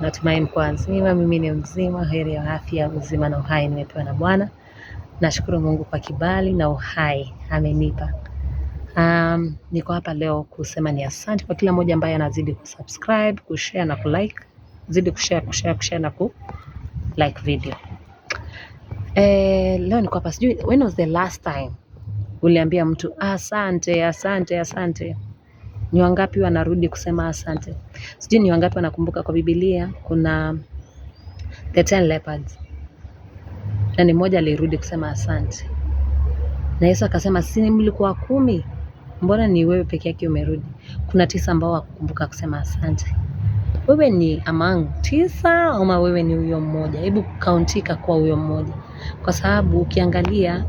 Natumai mko wazima, mimi ni mzima, heri ya afya, uzima na uhai nimepewa na Bwana. Nashukuru Mungu kwa kibali na uhai amenipa. Niko hapa leo kusema ni asante kwa kila mmoja ambaye anazidi kusubscribe, kushare na kulike. Zidi kushare, kushare, kushare na ku like video. Leo niko hapa, sijui when was the last time uliambia mtu asante, asante, asante. Ni wangapi wanarudi kusema asante? Sijui ni wangapi wanakumbuka kwa Biblia kuna the 10 lepers na ni mmoja alirudi kusema asante, na Yesu akasema, si mlikuwa 10? Mbona ni wewe peke yake umerudi? Kuna 9 ambao hawakukumbuka kusema asante. Wewe ni among 9 ama wewe ni huyo mmoja? Hebu kauntika kwa huyo mmoja, kwa sababu ukiangalia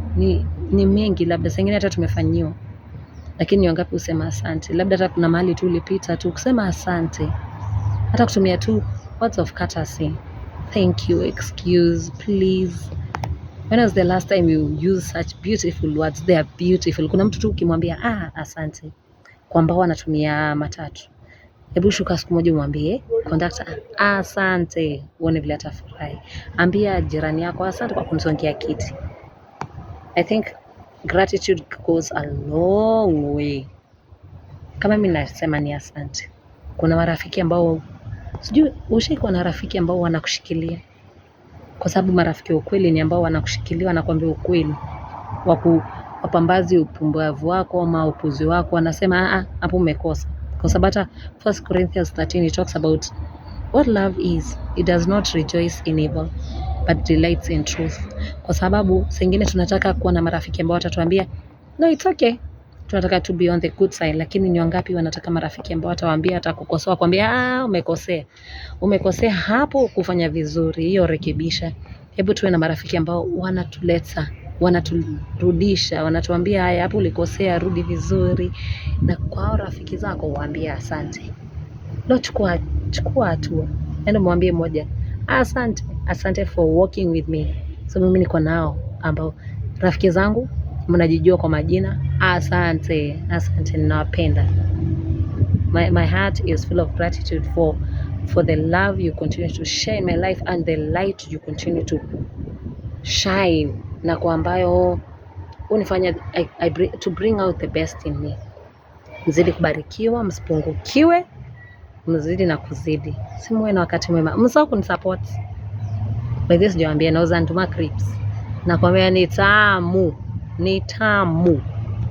ni mengi, labda saa ingine hata tumefanyiwa, lakini ni wangapi husema asante? Labda hata kuna mahali tu ulipita tu kusema asante, hata kutumia tu words of courtesy, thank you, excuse, please. When was the last time you use such beautiful words? They are beautiful. Kuna mtu tu ukimwambia asante, kwa ambao wanatumia matatu, hebu shuka siku moja umwambie conductor asante, uone vile atafurahi. Ambia jirani yako asante kwa kunisongea kiti. I think gratitude goes a long way. Kama mimi nasema ni asante. Kuna marafiki ambao sijui, ushaikuwa na rafiki ambao wanakushikilia? Kwa sababu marafiki wa ukweli ni ambao wanakushikilia, wanakuambia ukweli, wapambazi upumbavu wako ama upuzi wako, wanasema hapo umekosa. Kwa sababu hata 1 Corinthians 13 it talks about what love is. It does not rejoice in evil but delights in truth. Kwa sababu saa ingine tunataka kuwa na marafiki ambao watatuambia no, it's okay, tunataka to be on the good side, lakini ni wangapi wanataka marafiki ambao watawaambia, atakukosoa kwambia, umekosea, umekosea hapo, kufanya vizuri hiyo, rekebisha. Hebu tuwe na marafiki ambao wanatuleta, wanaturudisha, wanatuambia haya, hapo ulikosea, rudi vizuri. Na kwa hao rafiki zako waambie asante. Leo chukua hatua, yaani mwambie mmoja asante, asante for walking with me. So mimi niko nao ambao rafiki zangu mnajijua kwa majina. Asante, asante, ninawapenda. My heart is full of gratitude for the love you continue to share in my life and the light you continue to shine, na kwa ambayo unifanya to bring out the best in me. Mzidi kubarikiwa, msipungukiwe, mzidi na kuzidi. Simuwe na wakati mwema. Msahau kunisupport. By this sijawaambia nauza nduma crisps. Nakwambia ni tamu, ni tamu.